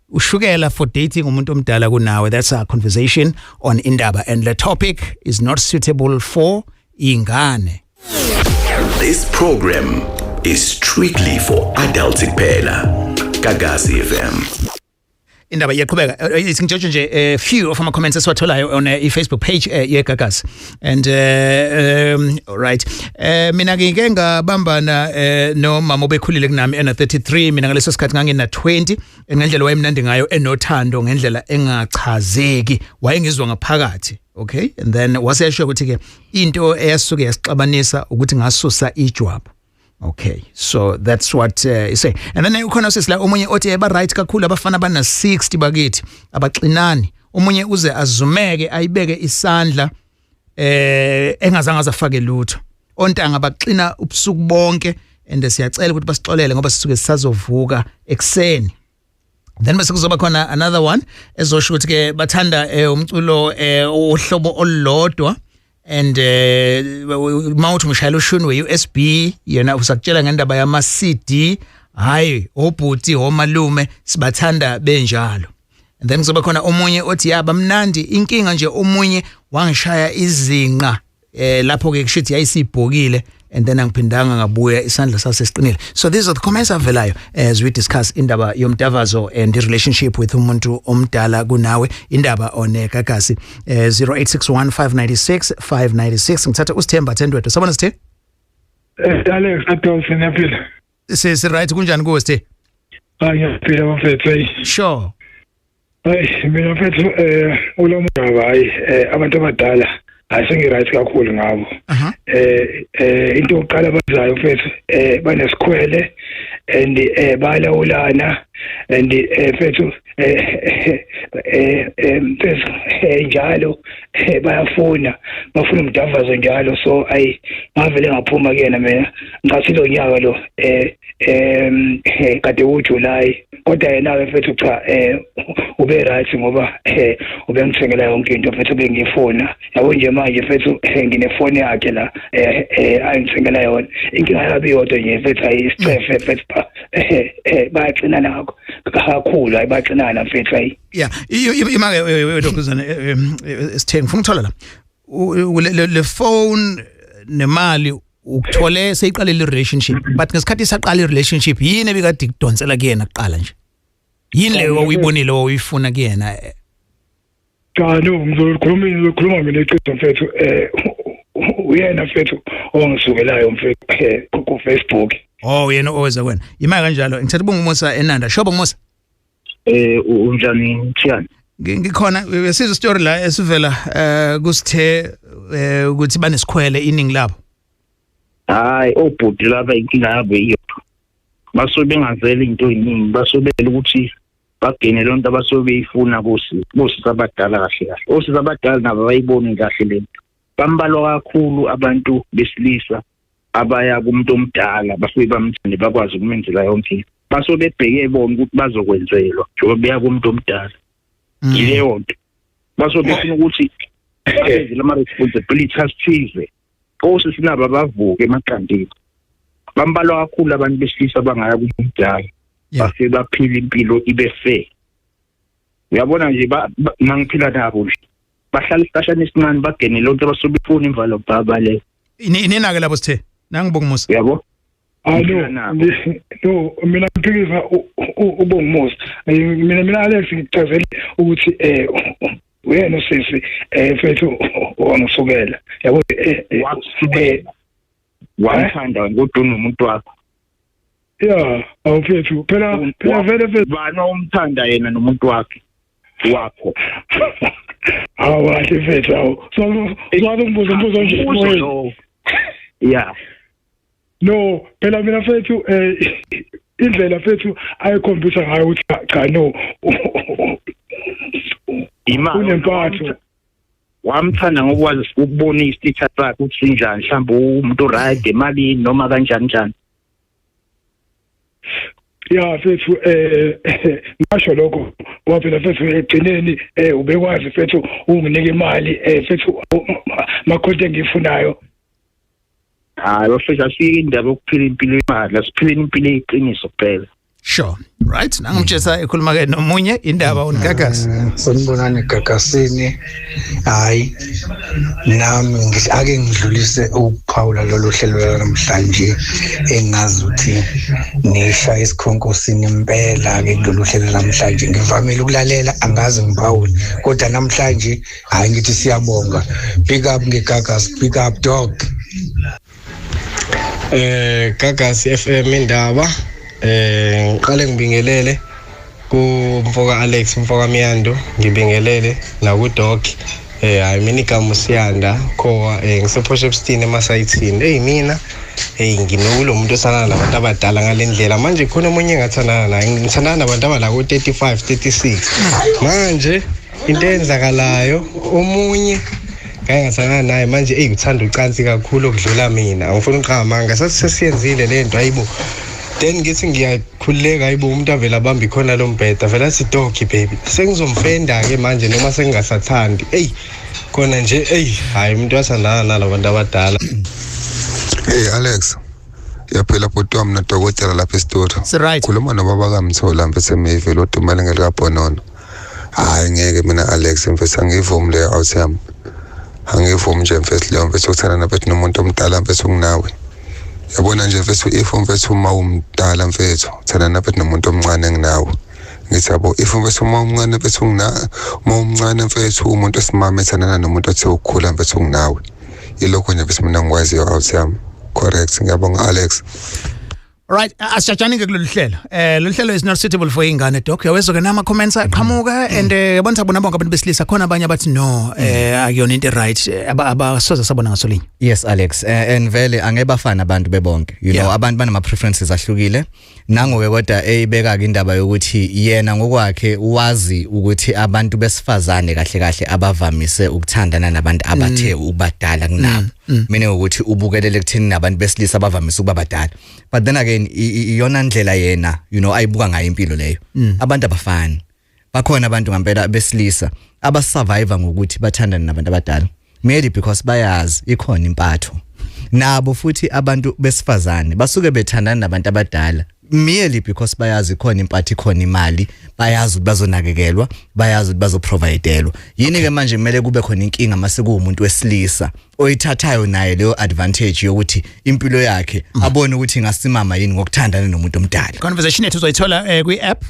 Ushukela for dating umuntu omdala kunawe. That's our conversation on Indaba, and the topic is not suitable for ingane. This program is strictly for adults kuphela. Gagasi FM. Indaba iyaqhubeka. Singitsho nje a few of ama comments esiwatholayo on i-Facebook page yeGagasi, and right, mina ngike ngabambana nomama obekhulile kunami ena 33. Mina ngaleso sikhathi ngangina 20. Ngendlela wayemnandi ngayo, enothando ngendlela engachazeki, wayengizwa ngaphakathi. Okay, and then wasesho ukuthi ke into eyasuke yasixabanisa ukuthi ngasusa ijwabu. Okay, so that's what you say. And then ukhona sisi la omunye othi ba right kakhulu abafana bana 60 bakithi, abaxinani. Omunye uze azumeke ayibeke isandla engazange azafake lutho. Ontanga baxina ubusuku bonke, and siyacela ukuthi basixolele ngoba sisuke sisazovuka ekseni. Then bese kuzoba khona another one ezosho ukuthi ke bathanda umculo ohlobo olulodwa, and mawuthi umshayela ushuni we-USB, yena usakutshela ngendaba yama CD. Hayi, obhuti omalume sibathanda benjalo. And then kuzoba khona omunye othi yaba mnandi, inkinga nje omunye wangishaya izinqa lapho ke kushithi yayisibhokile, and then angiphindanga ngabuya, isandla sase siqinile. So these are the comments avelayo as we discuss indaba yomdavazo and the relationship with umuntu omdala kunawe. Indaba on Gagasi, 0861 596 596. Ngithatha uSithemba Thendwethu. Sabona, Sithe. Alex Adolf, niyaphila? Si right, kunjani kuwe, Sithe? Hayi, ngiyaphila bafethu, hey. Hayi, mina mfethu, ulo mndaba, hayi, abantu abadala, hayi, sengi-right kakhulu ngabo. Into yokuqala abazayo mfethu, banesikhwele and bayalawulana and mfethu, mfethu, njalo bayafuna bafuna umdavazo njalo. So ayi, ngavele ngaphuma kuyena mina ngathi lo nyaka lo kade uJuly, kodwa yena ke mfethu, cha, ube right ngoba ubengithengela yonke into mfethu bengifuna, yabo nje. Manje mfethu, nginefoni yakhe la ayingithengela yona. Inkinga yabi yodwa nje mfethu, ayisicefe mfethu, bayaxinana kakhulu, hayi, baxinana mfethu, hayi. Yeah, imake lokhuzana, Sithe, ngifuna ukuthola la le phone nemali ukuthole seyiqalile i-relationship, but ngesikhathi isaqala i-relationship, yini ebikade ikudonsela kuyena kuqala nje? Yini leyo uyibonile oyifuna kuyena? Cha, no, ngizokhuluma mina iqiniso mfethu. Uyena mfethu ongisukelayo mfethu ku Facebook. Oh, yena oweza kwena. Imali kanjalo. Ngithatha uBongumusa eNanda. Shobo, Bongumusa. Unjani, Mthiyane? Ngikhona. Sizwe story la esivela kusithe ukuthi banesikhwele iningi labo. Hayi, obhuti laba inkinga yabo iyodwa. Basuke bengazeli into eziningi, basuke bele ukuthi bagene lonto abasuke beyifuna kosisi abadala kahle kahle. Osisi abadala nabo abayiboni kahle lento. Bambalwa kakhulu abantu besilisa abaya kumuntu omdala bafike bamthande, bakwazi ukumenzela yonke into. Basuke bebheke bona ukuthi bazokwenzelwa njengoba beya kumuntu omdala. Yileyo nto. Basuke befuna ukuthi abenzele ama-responsibility asithize. Osisi nabo abavuke emaqandeni. Bambalwa kakhulu abantu besilisa abangaya kumuntu omdala bafike baphile impilo ibe fair. Uyabona nje, mangiphila nabo nje, bahlala isikhashana esincane, bagene lonto abasuke befuna imvalo babaleka. Inina ke labo, Sithe, nangiBongumusa. Yabo. Ah, no, no, mina ngiphikisa uBongumusa. Mina Alex, ngikuchazele ukuthi uyena usisi mfethu wangisukela, yabo. Wamthanda kodwa unomuntu wakho. Ya, awufethu, phela vele mfethu. Bani umthanda, yena nomuntu wakhe wakho? Hawu, kahle mfethu, hawu. So uzwazi ngibuza umbuzo nje. Umbuzo lowo. Yeah. No, phela mina mfethu, indlela mfethu ayikhombisa ngayo ukuthi cha, no, Imali. Unempatho. Wamthanda ngokwazi ukubona i-status sakhe ukuthi sinjani, mhlawumbe umuntu right emalini noma kanjani njani. Ya mfethu, ngasho lokho ngoba phela mfethu egcineni ubekwazi mfethu unginika imali, mfethu, makhonto engiyifunayo. Hayi bafethu, asike indaba yokuphila impilo yemali, asiphileni impilo eyiqiniso kuphela. Sure, right, nangumtshesa ekhuluma ke nomunye indaba on Gagasi. Sanibonani Gagasini. Hayi, nami ngithi ake ngidlulise ukuphawula lolu hlelo namhlanje, engazi ukuthi nisha isikhonkosini impela ke kulolu hlelo namhlanje. Ngivamile ukulalela, angazi ngiphawule, kodwa namhlanje hayi, ngithi siyabonga. Big up ngeGagasi, big up dog. Gagasi FM indaba, ngiqale ngibingelele kumfoka Alex, mfoka Miyando, ngibingelele naku Doc. Hayi, mina igama uSiyanda Khowa, ngisePort emasayithini. Hey mina, hey, nginokulo muntu osana nabantu abadala ngalendlela. Manje khona omunye engathandana naye, ngithandana nabantu abala ku 35, 36. Manje into eyenzakalayo, omunye ngake ngathandana naye manje, eyi, uthanda ucansi kakhulu okudlula mina. Angifuni ukuqamba amanga, sathi sesiyenzile le nto, ayibo, then ngithi ngiyakhululeka, ayibo, umuntu avele abambe ikhona lo mbheda, vele athi, "Doggy baby." Sengizomfenda-ke manje noma sengingasathandi. Eyi, khona nje, eyi, hhayi, umuntu wathandana nalabantu abadala. Hey Alex, yaphela bhuti wami nodokotela lapha e-studio. Right. Khuluma nobaba kaMthola mfethu eMayville, odumele ngelikabhonono. Hayi ngeke mina Alex mfethu, angivumi leyo out yami. Angivumi nje mfethu leyo mfethu ukuthandana mfethu nomuntu omdala mfethu kunawe. Yabona nje mfethu, if mfethu uma umdala mfethu uthandana mfethu nomuntu omncane kunawe. Ngithi yabo, if mfethu uma umncane mfethu ngina uma umncane mfethu umuntu osimame ethandana nomuntu othe ukukhula mfethu kunawe. Yilokho nje mfethu mina ngikwaziyo out yami. Correct, ngiyabonga Alex. Right, asijajani ke kulolu hlelo. Lolu hlelo is not suitable for ingane, doc. Yawezwa ke nama comments aqhamuka and yabona, sabona bonke abantu besilisa, khona abanye abathi no, akuyona into right, abasoze sabona ngasolinye. Yes Alex, and vele angebafana abantu bebonke. You know, abantu banama preferences ahlukile. Nangoke kodwa eyibeka ke indaba yokuthi yena ngokwakhe wazi ukuthi abantu besifazane kahle kahle abavamise ukuthandana nabantu abathe ukubadala kunabo. Mina ukuthi ubukelele kuthini nabantu besilisa abavamise ukuba badala. But then again, iyona ndlela yena ayibuka ngayo impilo leyo. Abantu abafani. Bakhona abantu ngempela besilisa abasurvive ngokuthi bathandane nabantu abadala. Maybe because bayazi ikhona impatho. Nabo futhi abantu besifazane basuke bethandana nabantu abadala merely because bayazi ikhona impatho, ikhona imali, bayazi ukuthi bazonakekelwa, bayazi ukuthi bazoprovidelwa. Yini ke manje kumele kube khona inkinga mase kuwumuntu wesilisa oyithathayo naye leyo advantage yokuthi impilo yakhe abone ukuthi ingasimama yini ngokuthandana nomuntu omdala? Conversation yethu uzoyithola kwi-app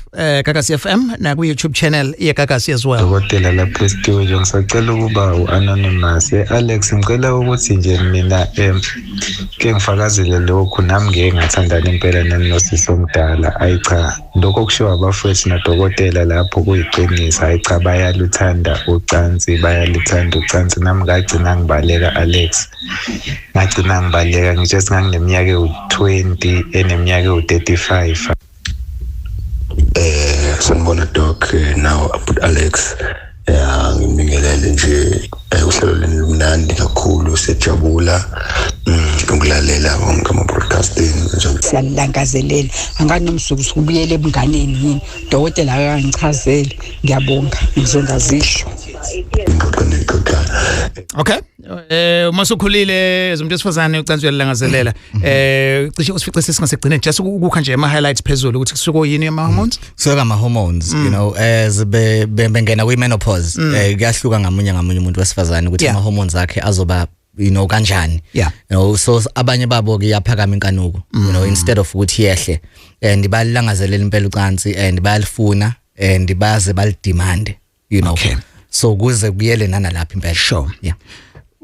Gagasi FM na kwi-YouTube channel yeGagasi as well. Dokotela lapha e-studio, ngisacela ukuba u-anonymous. Alex, ngicela ukuthi nje mina ke ngifakazele lokhu, nami ngeke ngathandana impela nanosisi omdala. Ayi cha, lokho kushiwo abafowethu nodokotela lapho kuyiqiniso. Hayi cha, bayaluthanda ucansi, bayalithanda ucansi. Nami ngagcina ngibaleka Alex, ngagcina ngibaleka ngisho singangineminyaka ewu-20 eneminyaka ewu-35. Sanibona doc, now but Alex, ngibingelele nje, uhlelo lenu lumnandi kakhulu, siyajabula ukulalela wonke ama broadcasting nje. Siyalilangazelela, anganomsuku ubuyele ebunganeni yini, dokotela? Akangichazele, ngiyabonga, ngizongazisho. Okay. Uma usukhulile umuntu wesifazane ucansi uyalilangazelela. Cishe usifice sesingasegcineni, just ukukha nje ama highlights phezulu ukuthi kusuke yini ama hormones? Kusuka ama hormones, as bengena kwi menopause, kuyahluka ngamunye ngamunye umuntu wesifazane ukuthi ama hormones akhe azoba kanjani. So abanye babo ke iyaphakama inkanuko, instead of ukuthi yehle, and balilangazelela impela ucansi and bayalifuna and baze balidemand. So kuze kuyele nana lapha impela. Sure.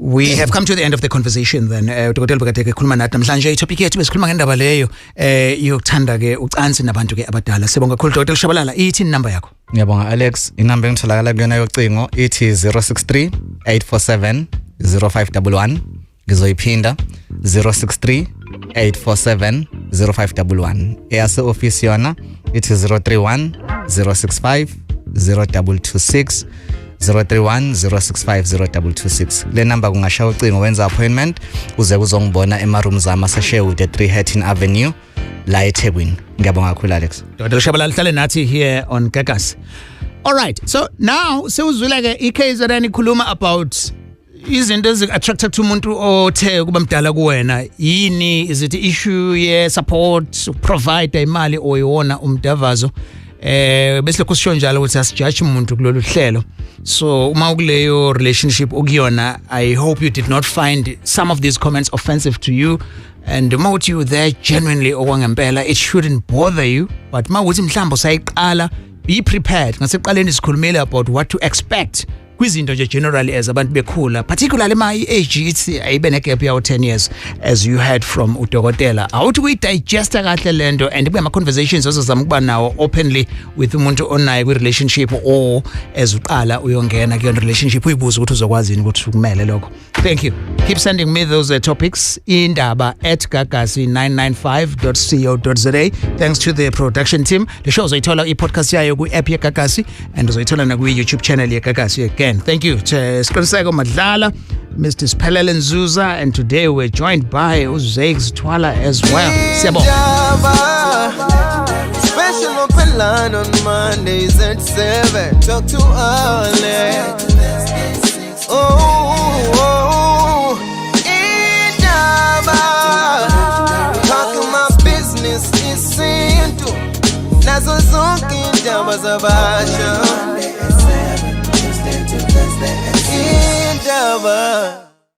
We have come to the end of the conversation then. Udokotela bekade ekhuluma nathi namhlanje, itopic yethu besikhuluma ngendaba leyo yokuthanda ke ucansi nabantu ke abadala. Sibonga kakhulu, Dr. Shabalala. Ithi inamba yakho? Ngiyabonga, Alex. Inamba engitholakala kuyona yocingo ithi 063 847 0511. Ngizoyiphinda, 063 847 0511. Eyase office yona ithi 031 065 0226, 031 065 0226. Le number kungashaya ucingo, wenza appointment, uze kuzongibona ema rooms ami aseSherwood, 3 Hatton Avenue, la eThekwini. Ngiyabonga kakhulu, Alex. Dr. Shabalala, hlale nathi here on Gagasi. All right. So now sewuzwile ke iKZN ikhuluma about izinto ezi-attracted to umuntu othe kuba mdala kuwena. Yini? Is it issue ye support, provide imali, or iwona umdavazo? Bese lokho sisho njalo ukuthi asijudge umuntu kulolu hlelo. So uma ukuleyo relationship ukuyona, I hope you did not find some of these comments offensive to you, and uma uthi you there genuinely okwangempela, it shouldn't bother you. But uma uthi mhlawumbe usayiqala, be prepared. Ngasekuqaleni sikhulumile about what to expect kwizinto nje generally as abantu bekhula, particularly ma i-age ithi ayibe negap yawo 10 years, as you heard from udokotela. Awuthi kuyidigesta kahle lento and kube ama-conversations ozozama ukuba nawo openly with umuntu onaye kwi-relationship, or as uqala uyongena kuyona relationship, uyibuze ukuthi uzokwazi yini ukuthi ukumele lokho. Thank you. Keep sending me those topics, indaba@gagasi995.co.za. Thanks to the production team. The show uzoyithola i-podcast yayo kwi-app yeGagasi and uzoyithola nakwi-YouTube channel yeGagasi. Again, thank you to Siqiniseko Madlala, Mr. Sphelele Nzuza, and today we're joined by uZakes Twala as well. Siyabonga. Special open line on Mondays at 7. Talk to Alex. Oh, Indaba. Talking my business isintu. Nazo zonke indaba zabasha. Indaba.